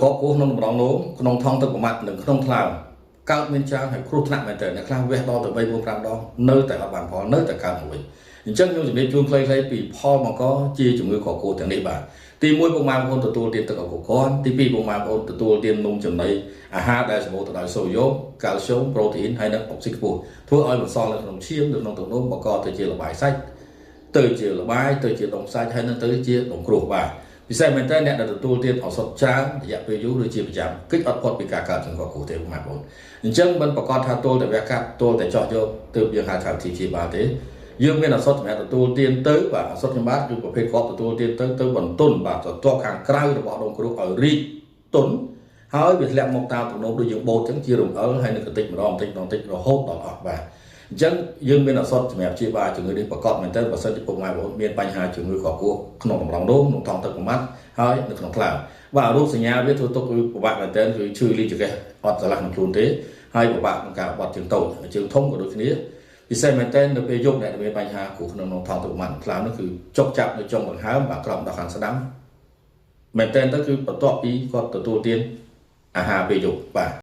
គ្រាប់គោះក្នុងតម្រងនោមក្នុងថង់ទឹកប្រមាត់និងក្នុងថ្លើមកើតមានច្រើនហើយគ្រោះថ្នាក់មែនទែនអ្នកខ្លះវះដល់ទៅ3 4 5ដងនៅតែអត់បានផលនៅតែកើតមកវិញអញ្ចឹងខ្ញុំជម្រាបជូនខ្លីៗពីផលបង្កជាជំងឺគ្រាប់គោះទាំងនេះបាទទី1ពុកម៉ែបងប្អូនទទួលទានទឹកអល់កុលទី2ពុកម៉ែបងប្អូនទទួលទាននំចំណីអាហារដែលសម្បូរទៅដោយសូដ្យូមកាល់ស្យូមប្រូតេអ៊ីនហើយនិងអុកស៊ីខ្ពស់ធ្វើឲ្យបន្សល់នៅក្នុងឈាមនៅក្នុងទឹកនោមបង្កទៅជាលបាយសាច់ទៅជាលបាយទៅជាដុំសាច់ហើយនឹងទៅជាដុំគ្រោះបាទពិសេសមែនតើអ្នកដែលទទួលទានឱសថច្រើនរយៈពេលយូរឬជាប្រចាំគិតអត់ផុតពីការកើតជំងឺគ្រាប់គោះទេបងប្អូនអញ្ចឹងមិនប្រកាសថាទល់តែវះកាត់ទល់តែចោះយកទើបយើងហៅថាវិធីព្យាបាលទេយើងមានឱសថសម្រាប់ទទួលទានទៅបាទឱសថខ្ញុំបាទគឺប្រភេទគ្រាប់ទទួលទានទៅទៅបន្ទន់បាទទៅទាប់ខាងក្រៅរបស់ដុំគ្រោះឲ្យរីកទន់ហើយវាធ្លាក់មកតាមទំនោរដូចយើងបូតអញ្ចឹងជារំអិលហើយនឹងកតិចម្ដងបន្តិចម្ដងបន្តិចរហូតដល់អស់បាទអញ្ចឹងយើងមានឱសថសម្រាប់ព្យាបាលជំងឺនេះប្រកបមែនទែនបើសិនជាពុកម៉ែបងប្អូនមានបញ្ហាជំងឺគ្រាប់គោះក្នុងតម្រងនោមក្នុងថង់ទឹកប្រមាត់ហើយនៅក្នុងថ្លើមបាទរូបសញ្ញាវាធ្វើទុកគឺពិបាកមែនទែនគឺឈឺលីចង្កេះអត់ឆ្លាស់ក្នុងខ្លួនទេហើយពិបាកក្នុងការបត់ជើងតូចជើងធំក៏ដូចគ្នាពិសេសមែនទែននៅពេលយប់អ្នកដែលមានបញ្ហាគ្រោះក្នុងថង់ទឹកប្រមាត់ថ្លើមនោះគឺចុកចាប់នៅចុងដង្ហើមបាទក្រោមដល់ខាងស្ដាំមែនទែនទៅគឺបន្ទាប់ពីគាត់ទទួលទានអាហារពេលយប់បាទ។